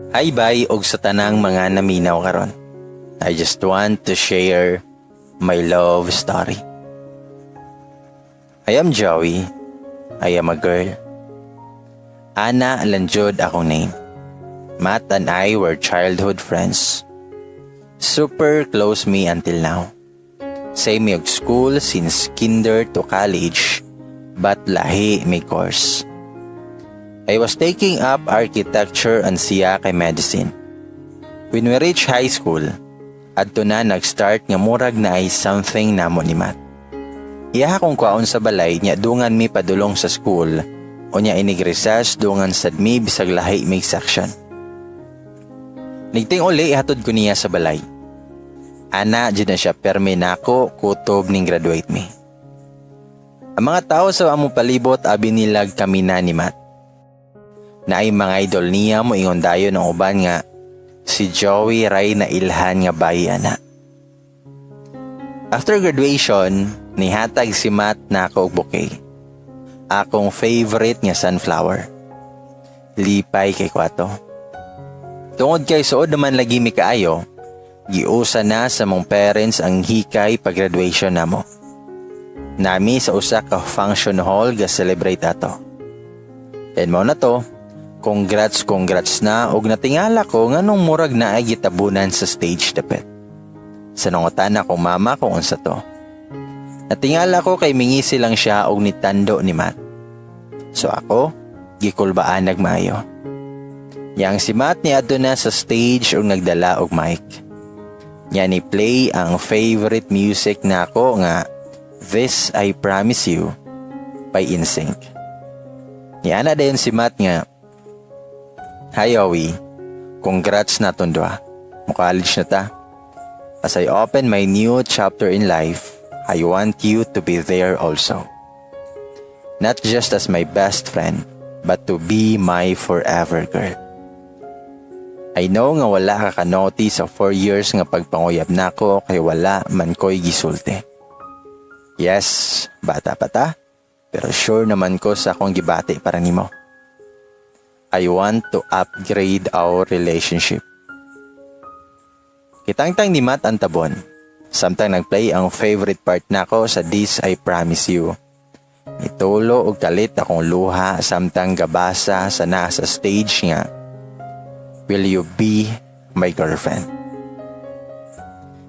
Hi bye og sa tanang mga naminaw karon. I just want to share my love story. I am Joey. I am a girl. Ana lang jud akong name. Matt and I were childhood friends. Super close mi until now. Same mi og school since kinder to college, but lahi mi course. I was taking up architecture and siya kay medicine. When we reached high school, adto na nag-start nga murag naay something namo ni Matt. Iya akong kwaon sa balay nya dungan mi padulong sa school o nya inig recess dungan sad mi bisag lahi mig section. Nigting uli ihatod ko niya sa balay. Ana jud na siya permi nako kutob ning graduate mi. Ang mga tao sa among palibot abi nilag kami na ni Matt. Naay mga idol niya mo ingon dayon ang uban nga si Joey ray na ilhan nga bayi ana. After graduation, nihatag si Matt nako og bouquet. Akong favorite nga sunflower. Lipay kay ko ato. Tungod kay suod naman lagi mi kaayo, giusa na sa mong parents ang hikay pag-graduation namo. Nami sa usa ka function hall ga celebrate ato. And mao na to, congrats congrats na og natingala ko nganong murag naay gitabunan sa stage dapit. Sa nangutan akong mama kung unsa to. Natingala ko kay mingisi lang siya og nitando ni Matt. So ako, gikulbaan nagmayo. Yang si Matt ni adto na sa stage og nagdala og mic. Nya ni play ang favorite music nako nga "This I Promise You" by NSYNC. Niana dayon si Matt nga, "Hi Owie, congrats na tong duha. Mo-college na ta. As I open my new chapter in life, I want you to be there also. Not just as my best friend, but to be my forever girl. I know nga wala ka ka-notice sa 4 years nga pagpanguyab nako kay wala man ko'y gisulti. Yes, bata pa ta, pero sure naman ko sa akong gibati para nimo. I want to upgrade our relationship." Gitangtang ni Matt ang tabon. Samtang nagplay ang favorite part nako sa "This I Promise You." Nitulo og kalit akong luha samtang gabasa sa nasa stage nga, "Will you be my girlfriend?"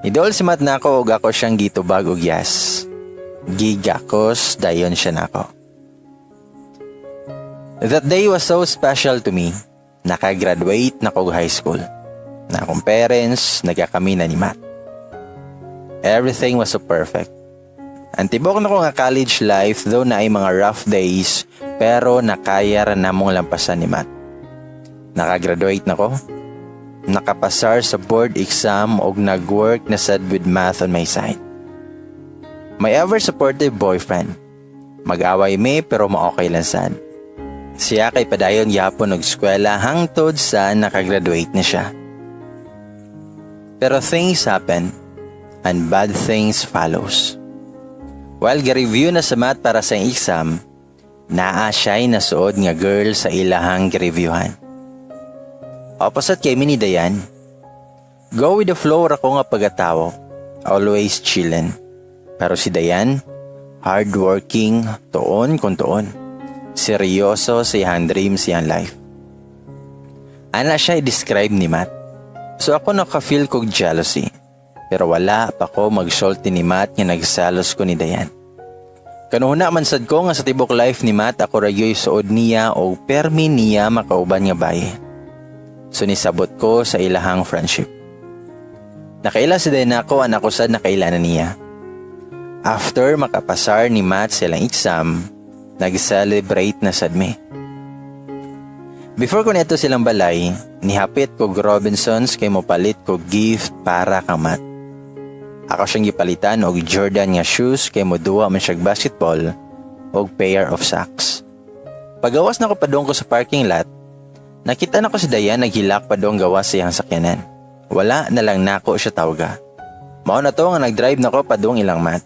Niduol si Matt nako og ako siyang gitubag og yes. Gigakos dayon siya nako. That day was so special to me. Nakagraduate na kog high school. Na akong parents, nagkakami na ni Matt. Everything was so perfect. Ang tibok na ko nga college life, though naay mga rough days, pero nakaya ra namong lampasan ni Matt. Nakagraduate na ko. Nakapasar sa board exam og nag-work na sad with Matt on my side. My ever supportive boyfriend. Mag-away mi pero ma-okay lang sad. Siya kay padayon gyapon og eskwela hangtod sa nakagraduate na siya. Pero things happen and bad things follows. While ga-review na sa Matt para sa exam, naa siya'y nasuod nga girl sa ilahang gi-reviewhan. Opposite kay mi ni Dayan. Go with the flow ra ko nga pagkatawo. Always chillin'. Pero si Dayan, hardworking, tuon kung tuon. Seryoso sa iyang dream, sa iyang life. Ana siya i-describe ni Matt. So ako naka-feel kog jealousy. Pero wala pa ko magsulti ni Matt nga nagsalos ko ni Dayan. Kanuhuna man sad ko nga sa tibok life ni Matt, ako ra gyud suod niya o permi niya makauban nga bayi. So nisabot ko sa ilahang friendship. Nakaila si Dayan ako, anak ko sad nakaila na niya. After makapasar ni Matt sa ilang exam, nag-celebrate na sad mi. Before ko neto silang balay, nihapit ko Robinsons kay mopalit ko gift para kang Matt. Ako siyang gipalitan og Jordan nga shoes kay moduwa man siyag basketball og pair of socks. Pagawas na ko padung ko sa parking lot, nakita na ko si Dayan naghilak padung gawas sa iyang sakyanan. Wala na lang nako siya tawga. Mao na to nga nagdrive na ko padung ilang Matt.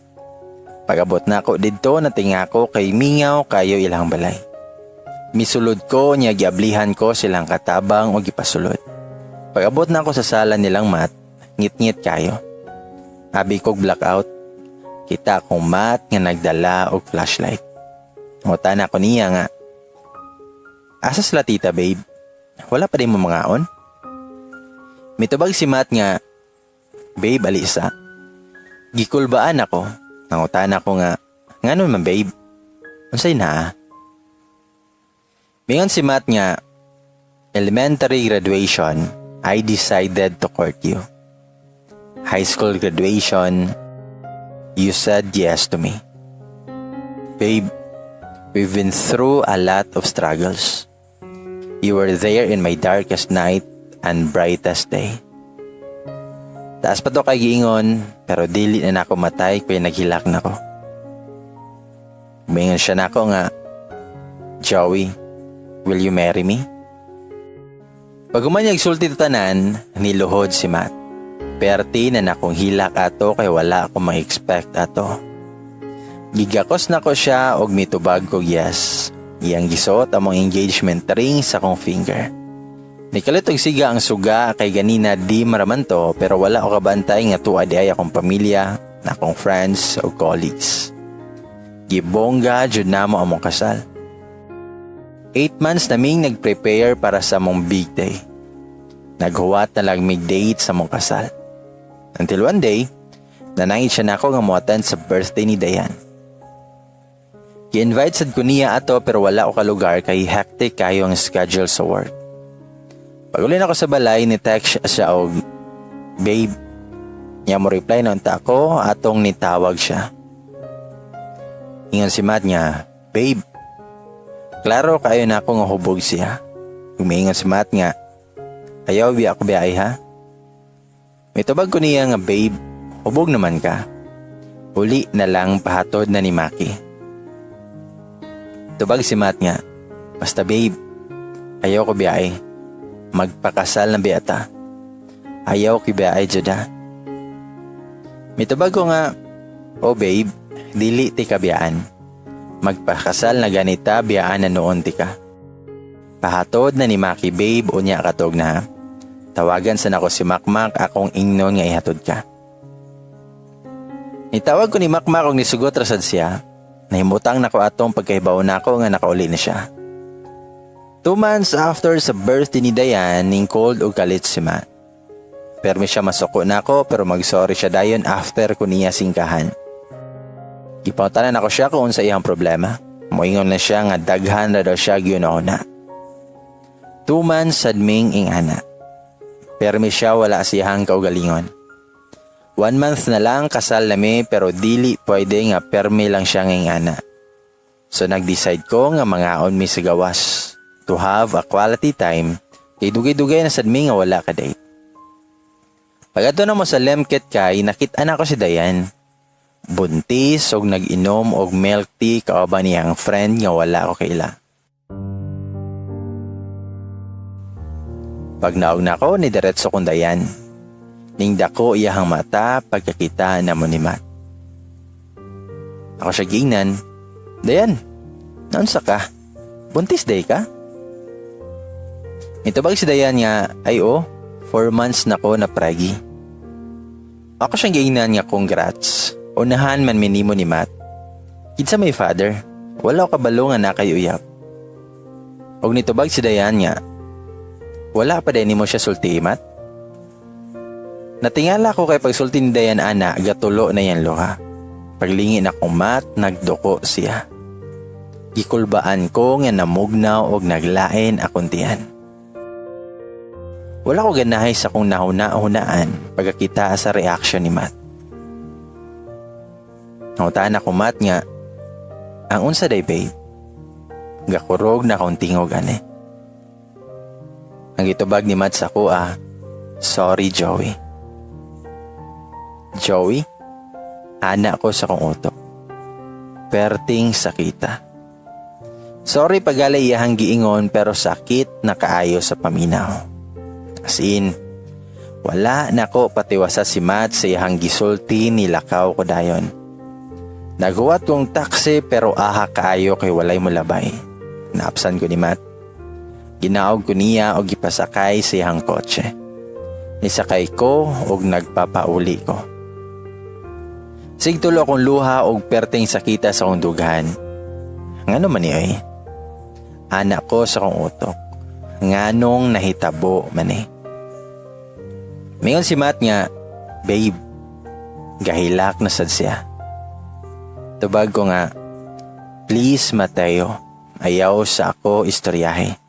Pag-abot nako didto, natinga ko kay mingaw kayo ilang balay. Misulod ko niya, giablihan ko silang katabang o gipasulod. Pag-abot na ako sa sala nilang Matt, ngit-ngit kayo. Abi kog blackout. Kita akong Matt nga nagdala og flashlight. Ngutana ko niya nga, "Asa sila tita, babe? Wala pa diay mo mangaon?" Mitubag si Matt nga, "Babe, alisa." Gikulbaan ako. Nangutana ko nga, "Ngano man, babe? Unsay naa?" Mingon si Matt nga, "Elementary graduation, I decided to court you. High school graduation, you said yes to me. Babe, we've been through a lot of struggles. You were there in my darkest night and brightest day." Taas pa to kay giingon, pero dili na nako matay kay naghilak na ko. Mingon siya nako nga, "Joey, will you marry me?" Pag human niya sulti tanan, niluhod si Matt. Perti na nakong hilak ato kay wala ako ma-expect ato. Gigakos na ko siya og mitubag kog yes. Iyang gisuot among engagement ring sa akong finger. Nikalit og siga ang suga kay ganina di maraman to, pero wala ko kabantay nga tuwa di ay akong pamilya, akong friends o colleagues. Gibongga jud namo among kasal. 8 months naming nag-prepare para sa among big day. Naghuwat na lang mig date sa among kasal. Until one day, nanangit siya nako nga mo-attend sa birthday ni Dayan. Gi-invite sad ko niya ato pero wala ko kalugar kay hectic kayo ang schedule sa work. Pag-uli nako sa balay, ni text siya og, "Babe." Niya mo reply na unta ako atong nitawag siya. Ingon si Matt nga, "Babe." Klaro kayo na ako nga hubog siya. Umiingon si Matt nga, "Ayaw biya ako biyay ha." Mitubag ko niya nga, "Babe, hubog naman ka. Uli na lang, pahatod na ni Maki." Tubag si Matt nga, "Basta babe, ayaw ko biyay. Magpakasal na biya ta. Ayaw ko biyay jud ha." Mitubag ko nga, "Oh babe, dili ti kabiyaan. Magpakasal na ganita, biyaan na noon ti ka. Pahatod na ni Maki, babe, unya katog na ha. Tawagan sa nako si Makmak, akong ingnon nga ihatod ka." Nitawag ko ni Makmak og nisugot ra sad siya. Nahimutang nako atong pagkahibaw nako nga nakauli na siya. 2 months after sa birthday ni Dayan, ning cold og kalit si Matt. Permi siya masuko nako pero magsorry siya dayon after ko niya singkahan. Gipangutanan nako siya kung unsa iyang problema. Moingon na siya nga daghan na daw siya gyud na. 2 months sad ming ingana. Permi siya wala siyang kaugalingon. One month na lang kasal nami pero dili pwede nga permi lang siya ngingana. So nag-decide ko nga mangaon mi sa gawas to have a quality time kay dugay-dugay na sad mi nga wala ka date. Pag-adto namo sa Lemket kay nakita na ko si Dayan. Buntis og nag-inom og milk tea kauban niyang friend nga wala ko kaila. Pag naog na ko, ni diretso kong Dayan. Ning dako iyahang mata pagkakita namo ni Matt. Ako siya giingnan, "Dayan, naunsa ka? Buntis diay ka?" Mitubag si Dayan nga, "Ay oh, 4 months na ko na pregi." Ako siyang giingnan nga, "Congrats. Unahan man minimo ni Matt. Kinsa may father? Wala ko kabalo nga na kayo uyab." Og nitubag si Dayan nga, "Wala pa din nimo siya sulti, Matt?" Natingala ko kay pagsulti ni Dayan ana, gatulo na yan luha. Paglingi na kong Matt, nagduko siya. Gikulbaan ko nga namugnaw og naglain akong tiyan. Wala ko ganahay sa kong nahuna-hunaan pagkakita sa reaction ni Matt. Nangutaan ako Matt nga, "Ang unsa day, babe? Gakurog na akong tingog ane." Ang gitubag ni Matt sa ako ah, "Sorry, Joey." "Joey?" Ana ko sa kong utok. Perting sakita. Sorry pagalay iyahang giingon pero sakit na kaayo sa paminaw. As in, wala nako patiwasa si Matt sa iyahang gisulti, nilakaw ko dayon. Naghuwat kong taxi pero aha kaayo kay walay molabay. Naapsan ko ni Matt. Ginaog ko niya o gipasakay sa iyang kotse. Nisakay ko og nagpapauli ko. Sigtulo akong luha og perting sakita sa akong dughan. Ngano man ni ay? Ana ko sa akong utok. Nganong nahitabo man eh? Mingon si Matt nga, "Babe, gahilak na sad siya." Tubag ko nga, "Please, Mateo, ayaw sa ako istoryahe."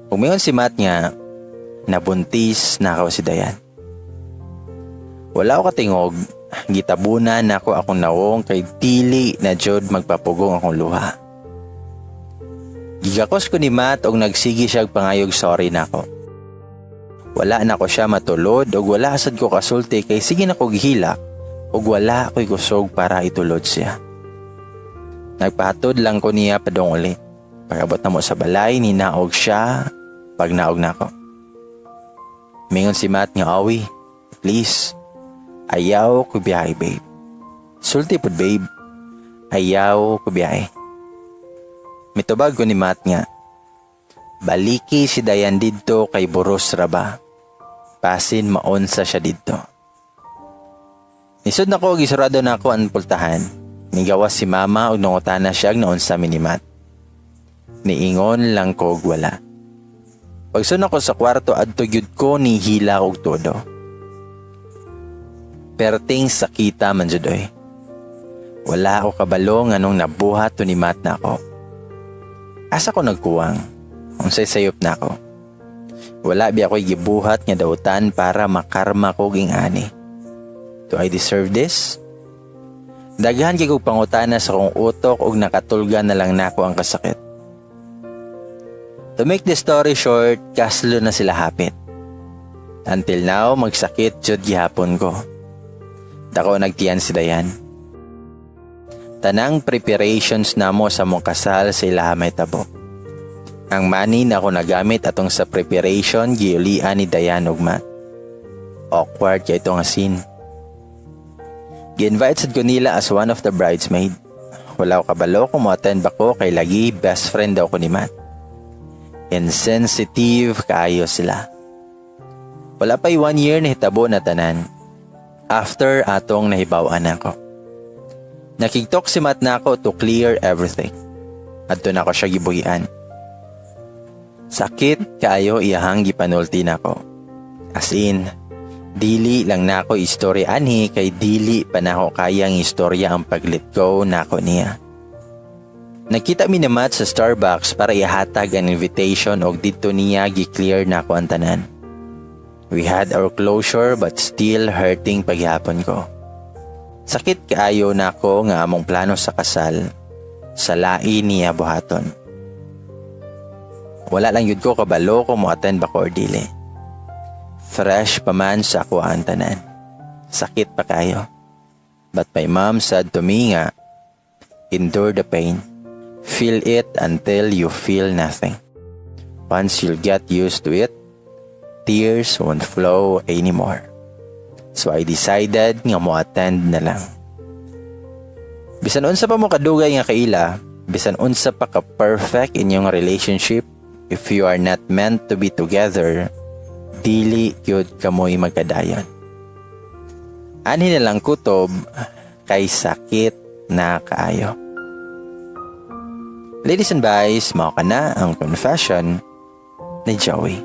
Ug mingon si Matt nga, nabuntis na ako si Dayan. Wala ko katingog, gitabunan nako akong nawong kay dili na jud magpapugong akong luha. Gigakos ko ni Matt og nagsigi siya og pangayog sorry nako. Wala na ko siya matulod og wala sad ko kasulti kay sige na ko gihilak ug wala ko'y kusog para itulod siya. Nagpahatod lang ko niya padong uli. Pag-abot namo sa balay, ninaog siya pag naog nako. Mingon si Matt nga, "Awi, please, ayaw ko biyahe, babe. Sulti pud, babe, ayaw ko biyahe." Mitubag ko ni Matt nga, "Baliki si Dayan didto kay buros ra ba. Basin maunsa siya didto." Nisud nako, gisurado nako ang pultahan. Nigawas si Mama ug nangutana siya og naunsa mi ni Matt. Niingon lang ko og wala. Pagsud nako sa kwarto, adto gyud ko nihila og todo. Perting sakita man jud oy. Wala ako kabalo nganong nabuhat to ni Matt nako. Asa ko nagkuwang? Unsay sayop nako? Wala bi ako'y gibuhat nga dautan para makarma ko ging ani. Do I deserve this? Daghan kay kog pangutana sa akong utok ug nakatulgan na lang nako ang kasakit. To make the story short, kaslo na sila hapit. Until now, magsakit jud gihapon ko. Dako nagtiyan si Dayan. Tanang preparations namo sa mong kasal sa ilaha mahitabo. Ang money na ako nagamit atong sa preparation, giulian ni Dayan ug Matt. Awkward kay ito nga scene. Gi-invite sad ko nila as one of the bridesmaid. Wala ko kabalo kung mo-attend ba ko kay lagi best friend daw ko ni Matt. Insensitive kaayo sila. Wala pa'y one year nahitabo na tanan. After atong nahibaw-an ako. Nakigtalk si Matt nako to clear everything. Adto nako siya gibuhian. Sakit kaayo iyahang gipanulti nako. As in, dili lang nako istorya anhi kay dili pa nako kayang istorya ang pag-let go nako niya. Nagkita mi ni Matt sa Starbucks para ihatag ang invitation og didto niya gi-clear nako ang tanan. We had our closure but still hurting paghapon ko. Sakit kaayo nako nga among plano sa kasal sa lain niya buhaton. Wala lang yun ko kabalo kung mo-attend ba ko or dili. Fresh pa man sa ako ang tanan. Sakit pa kayo. But my mom said to me nga, "Endure the pain. Feel it until you feel nothing. Once you'll get used to it, tears won't flow anymore." So I decided nga mo attend na lang. Bisan unsa pa mo kadugay nga kaila, bisan unsa pa ka perfect inyong relationship, if you are not meant to be together, dili gyud kamoy magkadayon. Anhi na lang kutob kay sakit na kaayo. Ladies and guys, mao kana ang confession ni Joey.